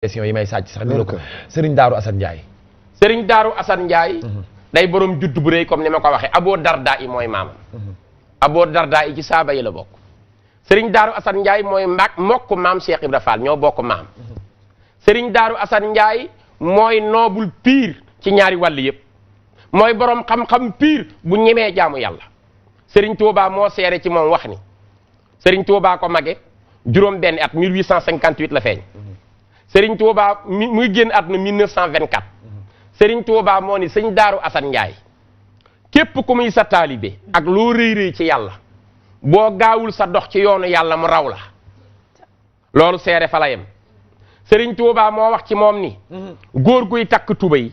question yi may sàcc sax dina ko Serigne Darou Assane Ndiaye. Serigne Darou Assane Ndiaye. day borom judd bu rëy comme ni ma ko waxee Aboo Darda yi mooy maamam. Aboo Darda yi ci saaba yi la bokk. Serigne Darou Assane Ndiaye mooy mbokk maam Cheikh Ibra Fall ñoo bokk maam. Serigne Darou Assane Ndiaye mooy noobul pire ci ñaari wàll yëpp. mooy borom xam-xam pire bu ñemee jaamu yàlla. Serigne Touba moo seere ci moom wax ni. Serigne Touba ko mage juróom benn at 1858 la feeñ. Serigne Touba muy génn at na 1924. Serigne Touba moo ni sëñ Darou Assane Ndiaye képp ku muy sa taalibe ak loo rëy rëy ci yàlla boo gaawul sa dox ci yoonu yàlla mu raw la loolu seere fa la yem. Serigne Touba moo wax ci moom ni góor guy takk tubay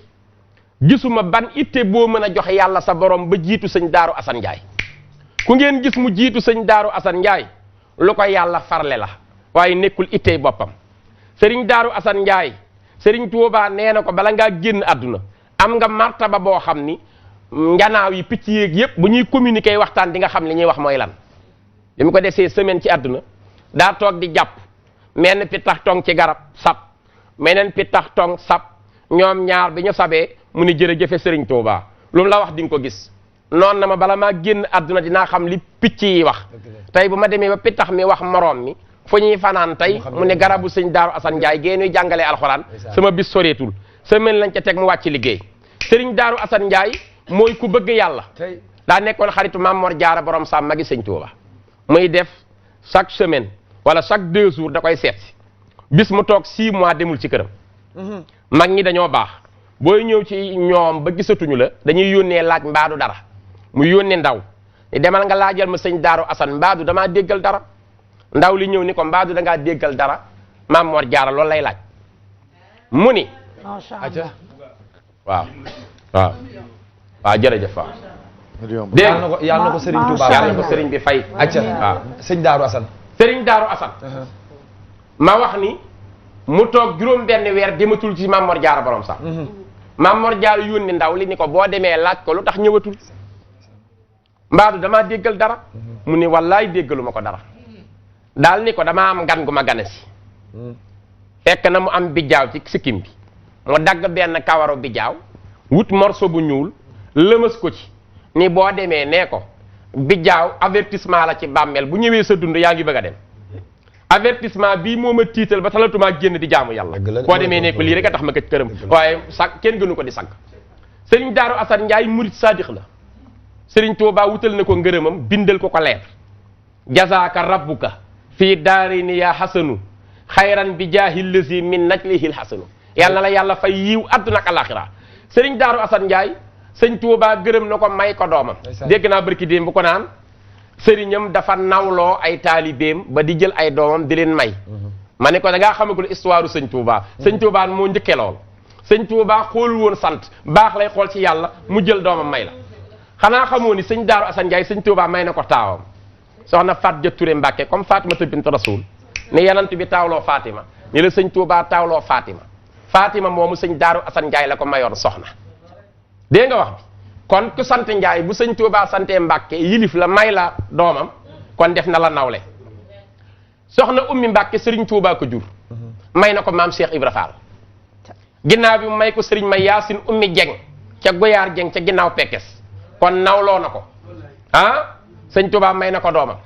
gisuma ban itte boo mën a joxe yàlla sa borom ba jiitu sëñ Darou Assane Ndiaye ku ngeen gis mu jiitu sëñ Darou Assane Ndiaye lu ko yàlla farle la waaye nekkul ittey boppam. Serigne Darou Assane Ndiaye Serigne Touba nee na ko bala ngaa génn àdduna am nga martaba boo xam ni njanaaw yi picc yeeg yëpp bu ñuy communiquer waxtaan di nga xam li ñuy wax mooy lan. bi mu ko desee semaine ci àdduna daa toog di jàpp menn pittax tong ci garab sab meneen pittax tong sab ñoom ñaar bi ñu sabee mu ni jërëjëfe Serigne Touba lu mu la wax di nga ko gis noonu na ma bala maa génn àdduna dinaa xam li picc yi wax tey bu ma demee ba pittax mi wax moroom mi fu ñuy fanaan tey mu ne garabu sëñ Darou Assane Ndiaye génnuy jàngalee alxuraan sama bis soreetul semaine lañ ca teg mu wàcc liggéey. Serigne Darou Assane Ndiaye mooy ku bëgg yàlla daa nekkoon xaritu Mame Mor Diarra borom Sam magi sëñ Touba muy def chaque semaine wala chaque 2 jours da koy seet si bis mu toog 6 mois demul ci këram. mag ñi dañoo baax booy ñëw ci ñoom ba gisatuñu la dañuy yónnee laaj mbaadu dara mu yónnee ndaw ni demal nga laajal ma sëñ Darou Assane mbaadu damaa déggal dara. ndaw li ñëw ni ko mbaadu da ngaa déggal dara Mame Mor Diarra loolu lay laaj mu ni waaw jërëjëf waaw dégg yàlla na ko Serigne Touba yàlla na ko Serigne bi fay acca waaw sëñ Darou Assane Serigne Darou Assane ma wax ni mu toog juróom benn weer dematul ci Mame Mor Diarra borom sax Mame Mor Diarra yónni ndaw li ni ko boo demee laaj ko lu tax ñëwatul mbaadu damaa déggal dara mu ni wallaay déggalu ma ko dara daal ni ko dama am gan gu ma gane si fekk na mu am bijjaaw ci sikkim bi mu dagg benn kawaru bijjaaw wut morceau bu ñuul lëmas ko ci ni boo demee nee ko bijjaaw avertissement la ci bàmmeel bu ñëwee sa dund yaa ngi bëgg a dem avertissement bii moo ma tiital ba talatumaa génn di jaamu yàlla boo demee nee ko lii rek a tax ma këj këram waaye sag kenn gënu ko di sag. Serigne Darou Assane Ndiaye murit sadix la Serigne Touba wutal na ko ngërëmam bindal ko leer jazaaka rabbuka fii daarini yaa xasanu xayran bi jaahil lazi min najlihil xasanu yàlla la yàlla fay yiw àdduna ak alaxira. Serigne Darou Assane Ndiaye sëñ Touba gërëm na ko may ko doomam dégg naa barki démb bu ko naan sëriñam dafa nawloo ay taalibeem ba di jël ay doomam di leen may ma ne ko da ngaa xamagul histoire sëñ Touba sëñ Touba moo njëkkee lool sëñ Touba xoolul woon sant baax lay xool ci yàlla mu jël doomam may la xanaa xamoo ni sëñ Darou Assane Ndiaye sëñ Touba may na ko taawam soxna Fat Ja Touré Mbàkke comme Fatimata bint Rasul ne yanant bi taawloo Fatima ni la sëñ Touba taawloo Fatima moomu sëñ Darou Assane Ndiaye la ko mayoon soxna dégg nga wax bi kon ku sant Ndiaye bu sëñ Touba santee Mbàkke yilif la may la doomam kon def na la nawle soxna ummi Mbàkke Serigne Touba ko jur may na ko maam Cheikh Ibra Fall ginnaaw bi mu may ko Serigne may Yaasin ummi Jeng ca Goyaar Jeng ca ginnaaw Pekes kon nawloo na ko sëñ Touba may na ko doomam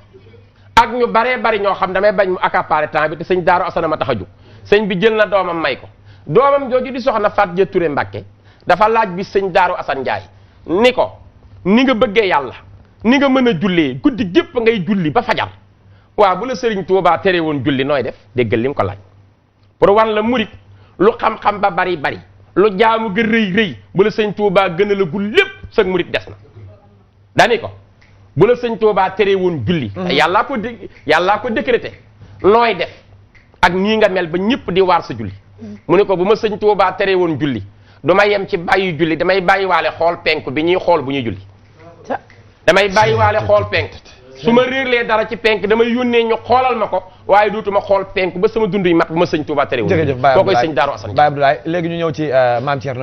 ak ñu baree bari ñoo xam damay bañ mu accaparer temps bi te sëñ Darou Assane ma tax a jóg sëñ bi jël na doomam may ko doomam jooju di soxna Fat Ja Touré Mbàkke dafa laaj bi sëñ Darou Assane Ndiaye ni ko ni nga bëggee yàlla ni nga mën a jullee guddi gépp ngay julli ba fajar waaw bu la Serigne Touba tere woon julli nooy def déggal li mu ko laaj pour wan la murit lu xam-xam ba bari lu jaamu ga rëy bu la sëñ Touba gën a la gul lépp sag murit des na dani ko bu la sëñ Touba tere woon julli yàllaa ko décrété nooy def ak nii nga mel ba ñëpp di waar sa julli mu ne ko bu ma sëñ Touba tere woon julli du ma yem ci bàyyi julli damay bàyyi waale xool penk bi ñuy xool bu ñuy julli damay bàyyi waale xool penk su ma réerlee dara ci penk damay yónnee ñu xoolal ma ko waaye dootuma xool penk ba sama dund yi mat bu ma sëñ Touba tere woon koo koy sëñ Darou Assane Baye Abdoulaye léegi ñu ñëw ci Mame Thierno